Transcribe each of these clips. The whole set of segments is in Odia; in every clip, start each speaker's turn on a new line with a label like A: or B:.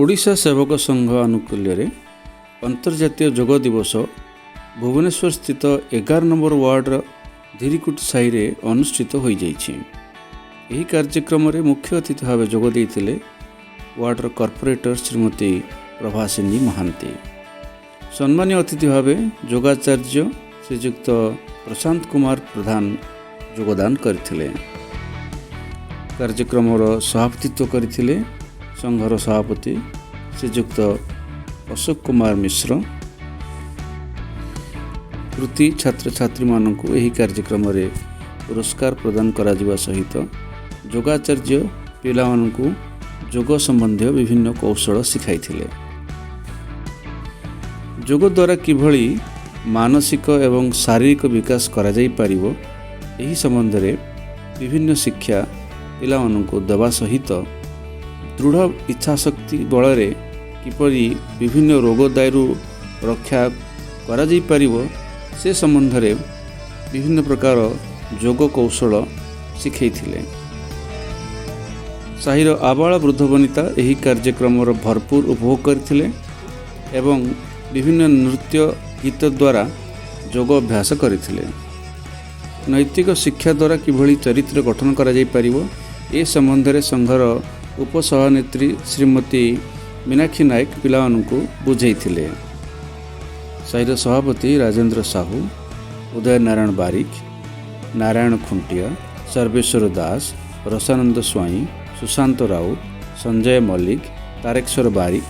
A: ଓଡ଼ିଶା ସେବକ ସଂଘ ଆନୁକୂଲ୍ୟରେ ଅନ୍ତର୍ଜାତୀୟ ଯୋଗ ଦିବସ ଭୁବନେଶ୍ୱର ସ୍ଥିତ 11 ନମ୍ବର ୱାର୍ଡ଼ର ଧିରିକୁଟ ସାହିରେ ଅନୁଷ୍ଠିତ ହୋଇଯାଇଛି। ଏହି କାର୍ଯ୍ୟକ୍ରମରେ ମୁଖ୍ୟ ଅତିଥି ଭାବେ ଯୋଗ ଦେଇଥିଲେ ୱାର୍ଡ଼ର କର୍ପୋରେଟର ଶ୍ରୀମତୀ ପ୍ରଭାସିନୀ ମହାନ୍ତି। ସମ୍ମାନୀୟ ଅତିଥି ଭାବେ ଯୋଗାଚାର୍ଯ୍ୟ ଶ୍ରୀଯୁକ୍ତ ପ୍ରଶାନ୍ତ କୁମାର ପ୍ରଧାନ ଯୋଗଦାନ କରିଥିଲେ। କାର୍ଯ୍ୟକ୍ରମର ସଭାପତିତ୍ୱ କରିଥିଲେ ସଂଘର ସଭାପତି ଶ୍ରୀଯୁକ୍ତ ଅଶୋକ କୁମାର ମିଶ୍ର। କୃତି ଛାତ୍ରଛାତ୍ରୀମାନଙ୍କୁ ଏହି କାର୍ଯ୍ୟକ୍ରମରେ ପୁରସ୍କାର ପ୍ରଦାନ କରାଯିବା ସହିତ ଯୋଗାଚାର୍ଯ୍ୟ ପିଲାମାନଙ୍କୁ ଯୋଗ ସମ୍ବନ୍ଧୀୟ ବିଭିନ୍ନ କୌଶଳ ଶିଖାଇଥିଲେ। ଯୋଗ ଦ୍ୱାରା କିଭଳି ମାନସିକ ଏବଂ ଶାରୀରିକ ବିକାଶ କରାଯାଇପାରିବ, ଏହି ସମ୍ବନ୍ଧରେ ବିଭିନ୍ନ ଶିକ୍ଷା ପିଲାମାନଙ୍କୁ ଦେବା ସହିତ ଦୃଢ଼ ଇଚ୍ଛାଶକ୍ତି ବଳରେ କିପରି ବିଭିନ୍ନ ରୋଗ ଦାଉରୁ ରକ୍ଷା କରାଯାଇପାରିବ, ସେ ସମ୍ବନ୍ଧରେ ବିଭିନ୍ନ ପ୍ରକାର ଯୋଗ କୌଶଳ ଶିଖାଇଥିଲେ। ସାହିର ଆବାଳ ବୃଦ୍ଧ ବନିତା ଏହି କାର୍ଯ୍ୟକ୍ରମର ଭରପୁର ଉପଭୋଗ କରିଥିଲେ ଏବଂ ବିଭିନ୍ନ ନୃତ୍ୟ ଗୀତ ଦ୍ୱାରା ଯୋଗ ଅଭ୍ୟାସ କରିଥିଲେ। ନୈତିକ ଶିକ୍ଷା ଦ୍ୱାରା କିଭଳି ଚରିତ୍ର ଗଠନ କରାଯାଇପାରିବ, ଏ ସମ୍ବନ୍ଧରେ ସଂଘର ଉପସଭାନେତ୍ରୀ ଶ୍ରୀମତୀ ମୀନାକ୍ଷୀ ନାୟକ ପିଲାମାନଙ୍କୁ ବୁଝାଇଥିଲେ। ସାହିର ସଭାପତି ରାଜେନ୍ଦ୍ର ସାହୁ, ଉଦୟ ନାରାୟଣ ବାରିକ, ନାରାୟଣ ଖୁଣ୍ଟିଆ, ସର୍ବେଶ୍ୱର ଦାସ, ରସାନନ୍ଦ ସ୍ୱାଇଁ, ସୁଶାନ୍ତ ରାଉତ, ସଞ୍ଜୟ ମଲ୍ଲିକ, ତାରେଶ୍ୱର ବାରିକ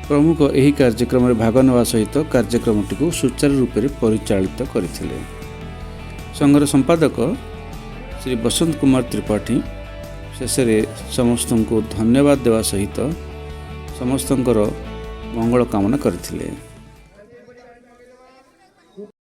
A: ପ୍ରମୁଖ ଏହି କାର୍ଯ୍ୟକ୍ରମରେ ଭାଗ ନେବା ସହିତ କାର୍ଯ୍ୟକ୍ରମଟିକୁ ସୁଚାରୁ ରୂପରେ ପରିଚାଳିତ କରିଥିଲେ। ସଂଘର ସମ୍ପାଦକ ଶ୍ରୀ ବସନ୍ତ କୁମାର ତ୍ରିପାଠୀ ଶେଷରେ ସମସ୍ତଙ୍କୁ ଧନ୍ୟବାଦ ଦେବା ସହିତ ସମସ୍ତଙ୍କର ମଙ୍ଗଳ କାମନା କରିଥିଲେ।